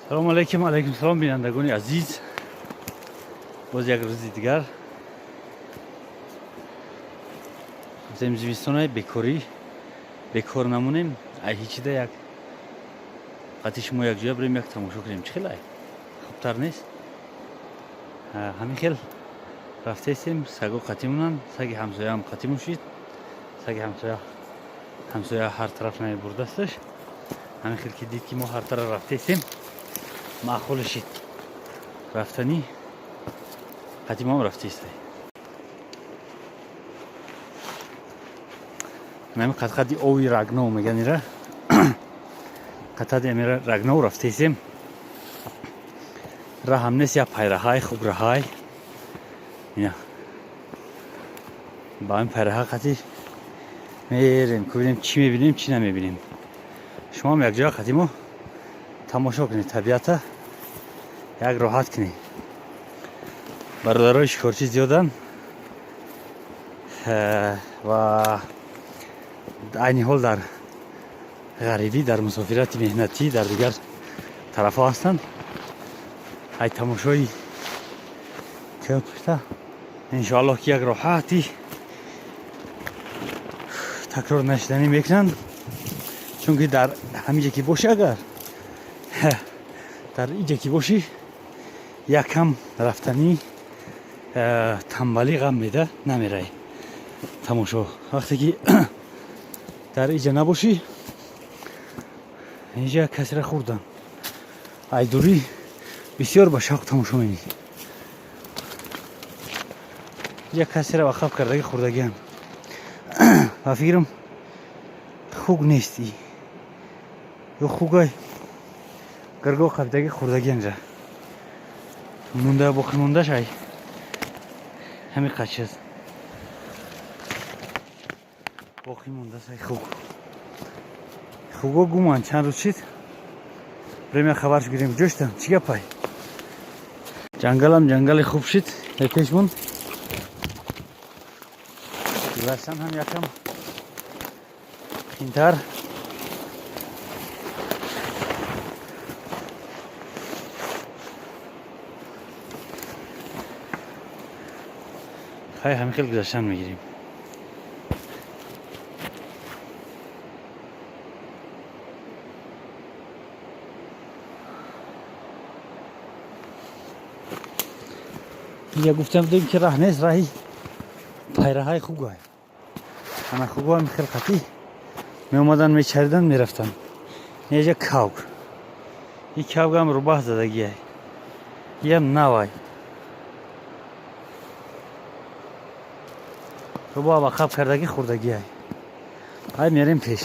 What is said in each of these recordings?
Салому алайкум, алайкум салом, бинандагони азиз. Боз як рӯзи дигар гуфтем, зимистонаи бекорӣ, бекор намонем, ай ҳичида як қати шумо якҷоя бирем, як тамошо кунем. Чӣ хелай, хубтар нест? Ҳамин хел рафтаистем, саго қатӣ монанд, саги ҳамсояам қатӣ мушид. Саги ҳамсоя ҳар тараф намебурдасташ. Ҳамин хел ки дид, ки мо ҳар тараф рафтаистем, маъқул шид рафтанӣ, қати моам рафтаистай. Ҳамин қадқади ови Рагнов меган, ира қадқади амира Рагнов рафтаистем. Раҳам нест, як пайраҳай, хуб раҳай. Ина ба ҳамин пайраҳа қати мерем, ку бинем, чӣ мебинем, чӣ намебинем. Шумоам якҷоя қати мо тамошо кунед табиата, як роҳат кунед. Бародарои шикорчӣ зиёданд ва айни ҳол дар ғарибӣ, дар мусофирати меҳнатӣ, дар дигар тарафҳо ҳастанд. Ай тамошои пушта, иншоаллоҳ, ки як роҳати такрор нашиданӣ мекунанд, чунки дар ҳамиҷа ки бошӣ, агар дар иҷа ки бошӣ, якам рафтанӣ тамбалӣ ғам меда, намерай тамошо. Вақте ки дар иҷа набошӣ, инҷа касера хӯрдан, айдурӣ бисёр ба шавқ тамошо менӣ. Инҷа касера ба хаб кардагӣ хӯрдагиам, ба фикрам, хуг нести ё хугай, гирго қабидагӣ хӯрдагиам ҷа мунда, боқӣ мондаш ай ҳамин қачиз боқӣ мондааст. Ай хуг, хуго гуман чанд рӯз шид. Бирем, як хабарш гирем, ҷоштан чӣ гапай. Ҷангалам ҷангали хуб шид пешмон, гузаштан ҳам якам қиинтар. Хай, ҳамин хел гузаштан мегирем. Инҷа гуфтам будем, ки раҳ нест, раҳи пайраҳаи хугай. Ана хугоам хел қатӣ меомадан, мечаридан, мерафтан. Инҷа кавк, и кавгам рӯбаҳ задагиай, иям навай, рӯбаҳ ба хаб кардагӣ хӯрдагиай. Ай, мерем пеш.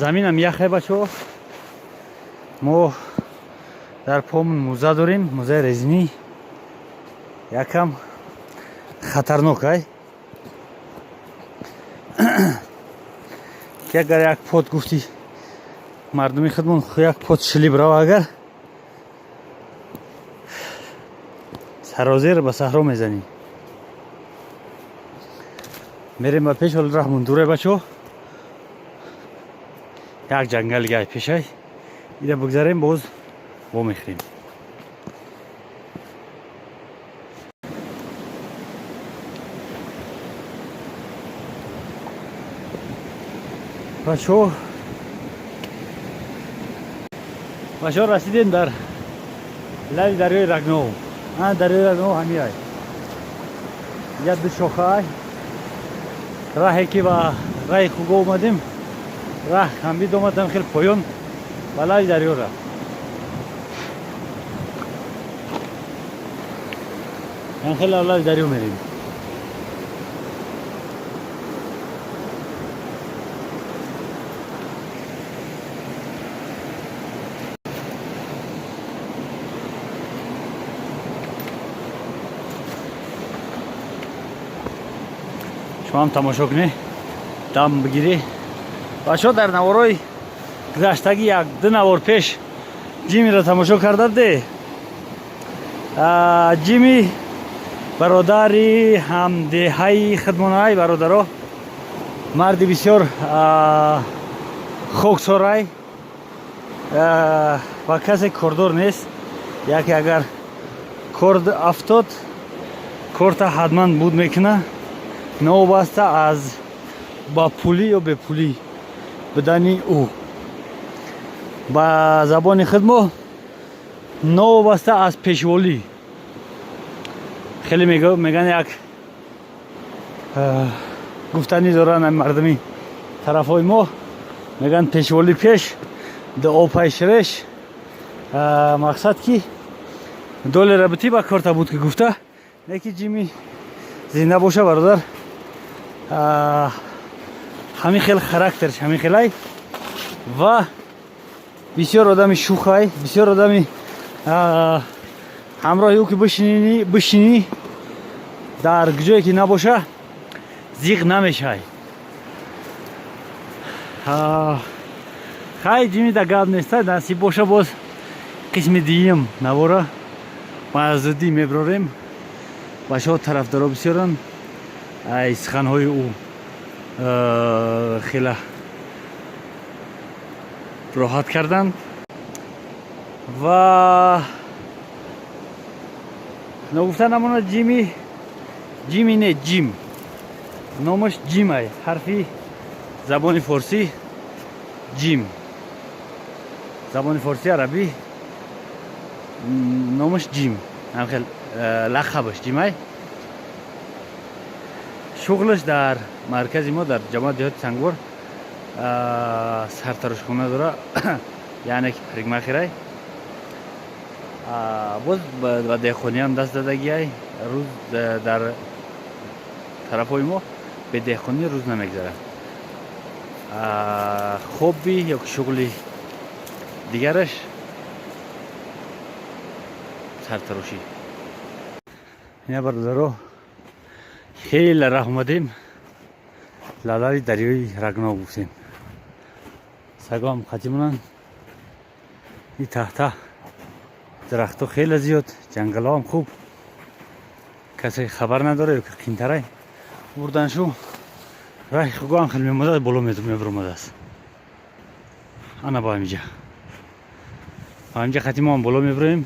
Заминам яхе, бачаҳо. Мо дар помон мӯза дорем, мӯзаи резинӣ, якам хатарнок ай, ки агар як под, гуфти мардуми худмон, як под шилиб рава, агар сарозер ба саҳро мезанӣ. Мерем ба пеш, ҳоли раҳмон дуре, бачаҳо. Як ҷангали гай пешай, ира бигзарем, боз вомехӯрем. Бачаҳо, бачаҳо, расидем дар лаби дарёи Рагнов. Ана дарёи Рагнов ҳамиай, як ду шохаай. Раҳе ки ба раҳи хуго омадем, раҳ камбид омадам, хел поён ба лаби дарё рафт. Ян хеле лаби дарё мерем. Шумоам тамошо кунед, дам бигирӣ. Бачаҳо, дар наворои гузаштагӣ, як ду навор пеш, Ҷимиро тамошо карда буде. Ҷими Бародари ҳамдеҳаи хидмонай, бародаро, марди бисёр хоксорай ва касе кордор нест. Яке агар кор афтод, корта ҳатман буд мекуна, новобаста аз ба пулӣ ё бепулӣ будани ӯ. Ба забони худ мо, новобаста аз пешволӣ, хеле мегӯянд, як гуфтанӣ доранд мардуми тарафҳои мо, мегӯянд: «Пешволӣ пеш, дуо пайшреш». Мақсад ки доллара битӣ, ба корта буд ки гуфта не, ки Ҷими зинда боша, бародар. Ҳамин хел характерш ҳамин хелай ва бисёр одами шухай, бисёр одами ҳамроҳи ӯ ки бишинӣ, дар ҷое ки набоша, зиқ намешавай. Хай, Ҷими да гап неста, насиб боша, боз қисми дуюм навора ба зудӣ меброрем. Бачаҳо тарафдоро бисёранд, ай суханҳои ӯ хела роҳат карданд. Ва ногуфта намонад, Ҷими, Ҷими не, Ҷим, номаш Ҷимай, ҳарфи забони форсӣ Ҷим, забони форсӣ, арабӣ, номаш Ҷим, ҳамхел лақабаш Ҷимай. Шуғлаш дар маркази мо, дар ҷамоат деҳоти Сангвор, сартарошхона дора, яъне ки парикмахерай. Боз ба деҳқониам даст дадагиай. Рӯз дар тарафҳои мо бе деҳқонӣ рӯз намегзарад. Хобби ё ки шуғли дигараш сартарошӣ. Ина, бародаро, хеле раҳ омадем, лалари дарёи Рагноб гуфтем. Сагоам қатӣ монанд. И таҳта дарахтҳо хеле зиёд, ҷангалҳоам хуб. Касе хабар надора ё ки қинтарай бурданшу, раҳи хугоам хеле мемода, боло мебуромадааст. Ана ба ҳамиҷа, ба ҳамиҷа қати моам боло мебуроем.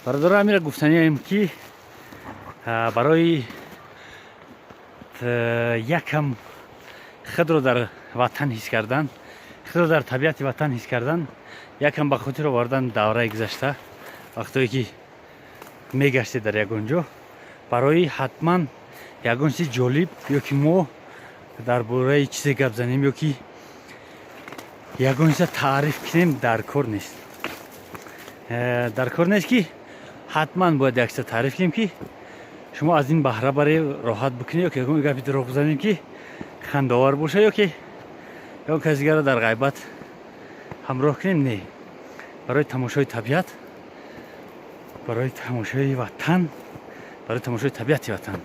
Бародаро, амира гуфтанием, ки барои якам худро дар ватан ҳис кардан, худро дар табиати ватан ҳис кардан, якам ба хотир овардан давраи гузашта, вақтое ки мегаштед дар ягон ҷо, барои ҳатман ягон чизи ҷолиб ё ки мо дар бораи чизе гап занем, ё ки ягон чиза таъриф кунем, дар кор нест. Дар кор нест, ки ҳатман бояд як чиза таъриф кунем, ки шумо аз ин баҳра баре, роҳат бикунед, ё ки ягон гапи дурӯғ бизанем, ки хандаовар боша, ё ки ягон каси дигарро дар ғайбат ҳамроҳ кунем. Не, барои тамошои табиат, барои тамошои ватан, барои тамошои табиати ватан.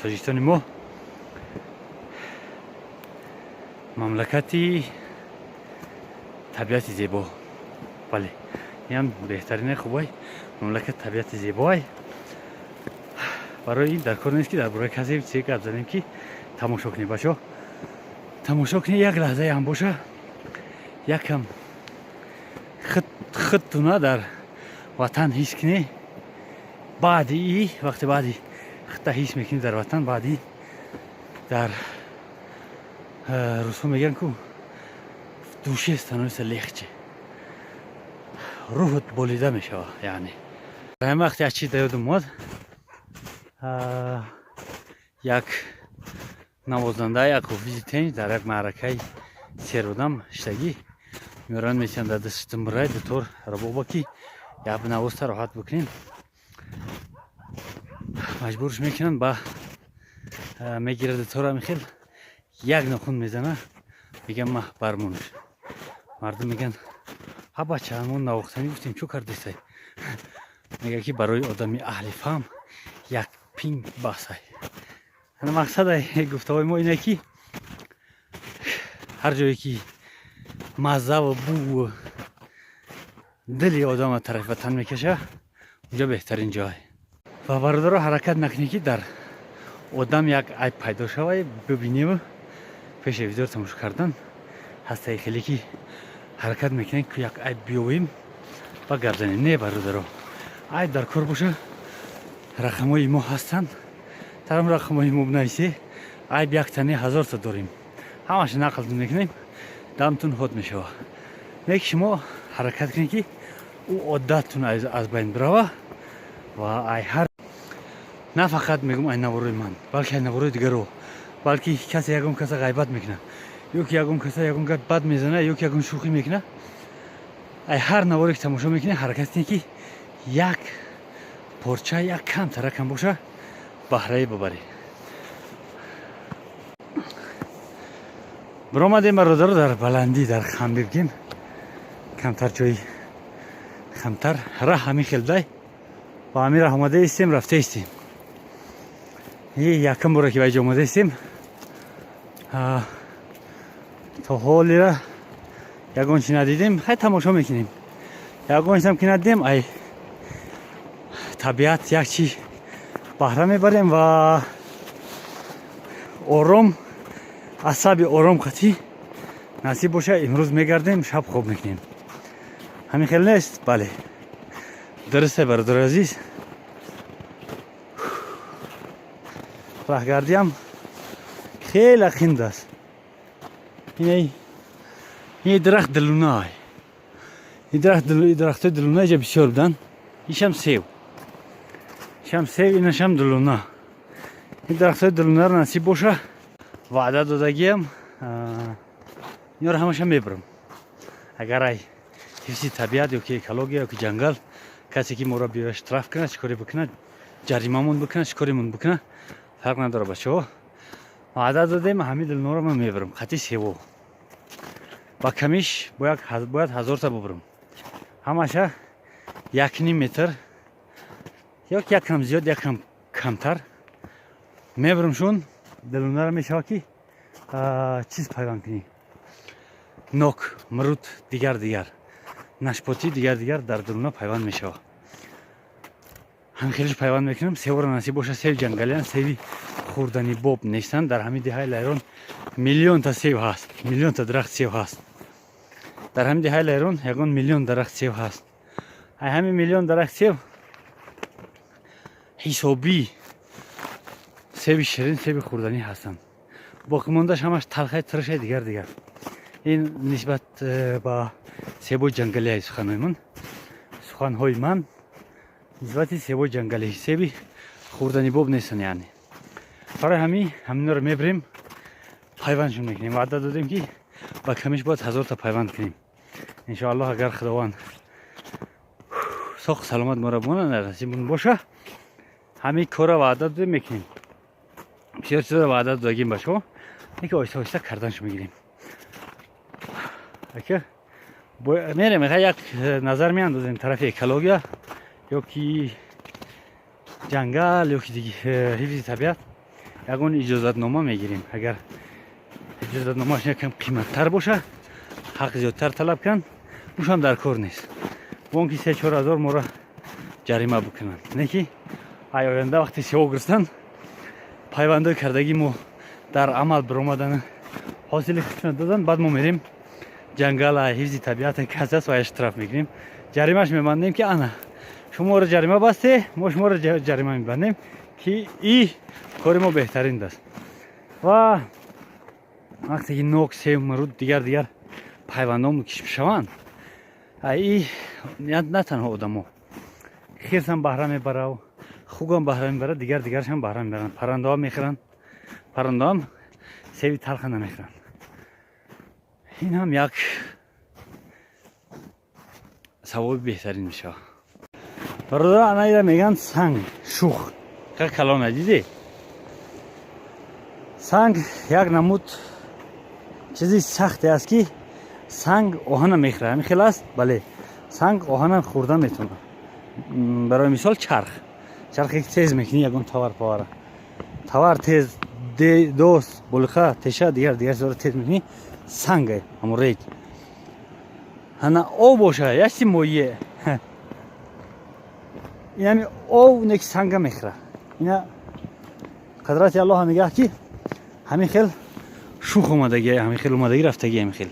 Тоҷикистони мо мамлакати табиати зебо. Бале, инам беҳтарине, хубай мамлакати табиати зебоай. Барои ин дар кор нест, ки дар бораи касе чизе гап занем, ки тамошо кунем. Бачо, тамошо кунед, як лаҳзае ҳам боша, якам худтуна дар ватан ҳис кунед. Баъди и вақте баъди худта ҳис мекунӣ дар ватан, баъди дар русҳо мегӯянд ку, в душе становится легче, рӯҳат болида мешава. Яъне ҳамин вақте як чиз да ёдам омад. Як навозанда, як ҳофизи тенҷ дар як маъракаи серодам иштагӣ меоранд, месиям дар дасти думбурай, дутор, рабоба, ки як навозта роҳат бикунем. Маҷбурш мекунанд, ба мегирад дутора, михел як нохун мезана, мегӯям: «Ма бармонаш». Мардум мегӯянд: «Ҳа, бача, мо навохтанӣ гуфтем, чӯ кардесай?» Мега, ки барои одами аҳли фаҳм як пинг басай. Мақсади гуфтаҳои мо ине, ки ҳар ҷое ки маззаву буву Дили одама тарафи ватан мекаша, унҷо беҳтарин ҷой. Ва, бародаро, ҳаракат накунед, ки дар одам як айб пайдо шава, бибинему пеши видеоро тамошо кардан ҳастаи хеле ки ҳаракат мекунем, ки як айб биёвем ва гап занем. Не, бародаро, айб дар кор боша, рақамҳои мо ҳастанд, дар рақамҳои мо бинависе. Айб якта не, ҳазорта дорем, ҳамаша нақл мекунем, дамтун ҳод мешава. Не ки шумо ҳаракат кунед, ки ӯ одаттун аз байн бирава. Ва ай ҳар, на фақат мегум ай наворои ман, балки ай наворои дигаро, балки касе ягон каса ғайбат мекунад ё ки ягон каса ягон гап бад мезана, ё ки ягон шӯхӣ мекунад, ай ҳар наворе ки тамошо мекунед, ҳаракат кунед, ки як порча, як камтаракам боша, баҳраӣ бубаред. Биромадем, бародаро, дар баландӣ, дар хам бибгем, камтар ҷои камтар раҳ ҳамин хел дай ва ҳамин раҳ омада истем, рафта истем. Якум бора ки ба иҷо омада истем, то ҳолира ягон чи надидем. Хай, тамошо мекунем, ягон чизам ки надидем, ай табиат як чи баҳра мебарем ва ором, асаби ором қатӣ. Насиб боша, имрӯз мегардем, шаб хоб мекунем. Ҳамин хел нест? Бале, дурусте, бародари азиз. Раҳгардиам хеле қинд аст. Ин дарахт дилунай, ин дарахт, дарахтои дилуна иҷа бисёр буданд. Ишам сев, ишам сев, инашам дилуна. Ин дарахтои дилунаро, насиб боша, ваъда додагиам, инро ҳамаша мебарам. Агар ай ҳифзи табиат ё ки экология, ё ки ҷангал касе ки моро биёя, штраф кунад, чӣ коре бикунад, ҷаримамон бикунад, чӣ коремон бикунад, фарқ надорад, бачаҳо. Ваъда додем, ҳамин дилноро ман мебарам қати сево. Ба камиш бояд 1000та бубарам, ҳамаша 1,5 метр ё ки як кам зиёд, як кам камтар мебарам. Шун дилунара мешавад, ки чиз пайванд кунӣ: нок, мурут, дигар дигар, нашпотӣ, дигар дигар дар дилуна пайванд мешавад. Ҳам хелеш пайванд мекунам. Севро, насиб боша, севи ҷангалиан, севи хӯрдани боб нестанд. Дар ҳамин деҳаи Лайрон миллионта сев ҳаст, миллионта дарахт сев ҳаст. Дар ҳамин деҳаи Лайрон ягон миллион дарахт сев ҳаст. Ай ҳамин миллион дарахт сев ҳисобӣ севи ширин, севи хӯрданӣ ҳастанд, боқимондааш ҳамаш талхаи тиршаи, дигар дигар. Ин нисбат ба себои ҷангалиай суханҳои ман, суханҳои ман нисбати себои ҷангалӣ, себи хӯрдани боб нестанд. Яъне барои ҳамин ҳаминро мебарем, пайвандшон мекунем. Ваъда додем, ки ба камиш бояд 1000та пайванд кунем. Иншоаллоҳ, агар Худованд соқ саломат моро бимонад, насибмон боша, ҳамин корро ваъда додем, мекунем. Бисёр чизро ваъда додагим, бачаҳо, ки оҳиста оҳиста карданш мегирем. Ака, мерем, як назар меандозем тарафи экология ё ки ҷангал, ё ки ҳифзи табиат. Ягон иҷозатнома мегирем. Агар иҷозатномааш якам қиматтар боша, ҳақ зиёдтар талаб кунанд, ушам дар кор нест, бон ки 3-4 ҳазор моро ҷарима бикунанд. Не ки ай оянда вақте сиҳо гирифтанд, пайвандҳои кардагӣ мо дар амал биромадан, ҳосили худшона доданд, баъд мо мерем ҷангала, ҳифзи табиата кас аст ва штраф мекунем, ҷаримаш мебандем, ки ана шуморо ҷарима басте, мо шуморо ҷарима мебандем, ки и кори мо беҳтарин аст. Ва вақте ки нок, сев, муруд, дигар дигар пайвандҳо кишф шаванд, и на танҳо одамо, хирсам баҳра мебарав, хугам баҳра мебарад, дигар дигаршам баҳра мебаранд, паррандаҳо мехӯранд, паррандаҳам севи талха намехӯранд. Ин ҳам як савоби беҳтарин мешавад. Бародар, анаира мегӯянд санг шух, ка калона дидӣ. Санг як намуд чизи сахте аст, ки санг оҳана мехӯрад. Ҳамин хел аст? Бале, санг оҳана хӯрда метавонад. Барои мисол, чарх, чархе ки тез мекунӣ, ягон тавар повара, тавар тез, дос, булха, теша, дигар дигар чизоро тез мекунӣ, санге, ҳамон рег. Ана об боша, яшти моие. Инами ов неки санга мехӯра. Ина қадрати Аллоҳ нигаҳ, ки ҳамин хел шух омадаги, ҳамин хел омадаги, рафтаги ҳамин хел.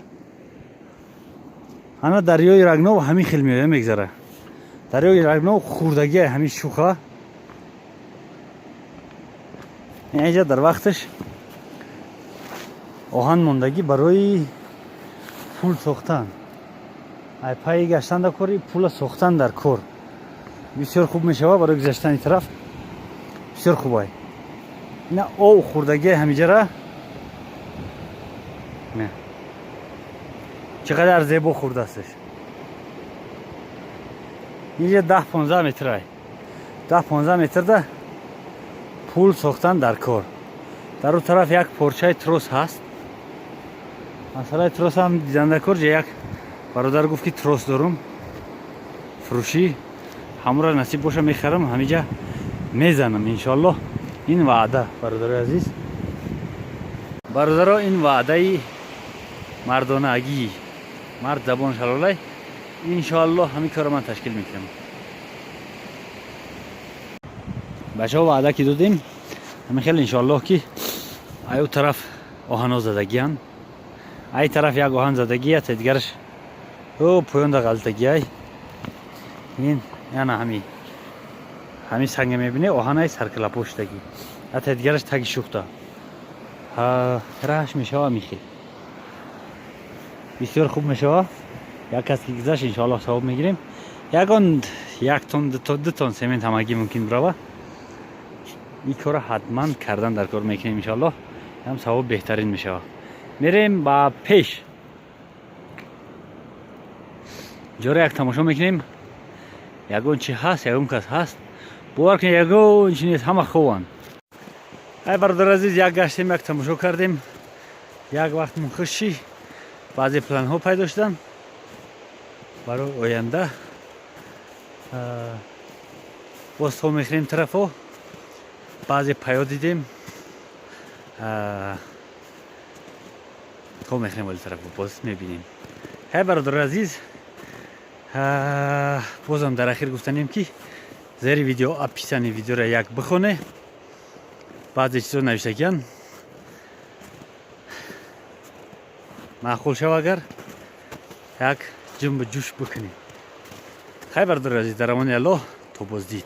Ана дарёи Рагнов ҳамин хел меоя, мегзара. Дарёи Рагнов хурдаги ҳамин шуха. Инҷа дар вақташ оҳан мондагӣ барои пул сохтан. Ай пайи гаштан дар кори пула сохтан дар кор. Бисёр хуб мешава барои гузаштани тараф. Бисёр хубай. Ина ов хурдагӣ ҳамиҷара. Не. Чӣ қадар зебо хурдастш. Инҷа 10-15 метрай. 10-15 метрда пул сохтан дар кор. Дар ӯ тараф як порчаи трос ҳаст. Масъалаи трос ҳам дидан дар кор. Як бародар гуфт, ки трос дорум фурӯшӣ, ҳамура насиб боша, мехарам, ҳамиҷа мезанам, иншоаллоҳ. Ин ваъда, бародарои азиз, бародаро, ин ваъдаи мардонагӣ, мард забон шалолай. Иншоаллоҳ, ҳамин корро ман ташкил мекунам. Бачаҳо, ваъда ки додем, ҳамин хел, иншоаллоҳ, ки ай ӯ тараф оҳано задагиян, ай тараф як оҳан задагия, та дигараш ӯ поёнда ғалтагиай. Ин яна ҳами санга мебинӣ, оҳанай саркалапо шудагӣ, ҳатта дигараш таги шухта раш мешава. Михел бисёр хуб мешава. Як кас ки гузашт, иншоаллоҳ, савоб мегирем. Ягон як тон, 2 тон семент ҳамагӣ мумкин бирава. Ин корро ҳатман кардан дар кор мекунем, иншоаллоҳ, ҳам савоб беҳтарин мешава. Мерем ба пеш, ҷора як тамошо мекунем, ягон чи ҳаст, ягон кас ҳаст. Бовар кунед, ягон чи нест, ҳама хованд. Ай бародар азиз, як гаштем, як тамошо кардем, як вақт мунхуши, баъзе планҳо пайдо шуданд барои оянда. Боз то мехӯрем тарафо, баъзе паё дидем, то мехӯрем вали тарафо, боз мебинем. Ҳай бародари азиз, бозам дар ахир гуфтанем, ки зери видео, описание видеоро як бихоне, баъзе чизо навиштагиян. Маъқул шава, агар як ҷунбу ҷӯш бикунем. Хай, бародари азиз, дар амони Аллоҳ, то боздид.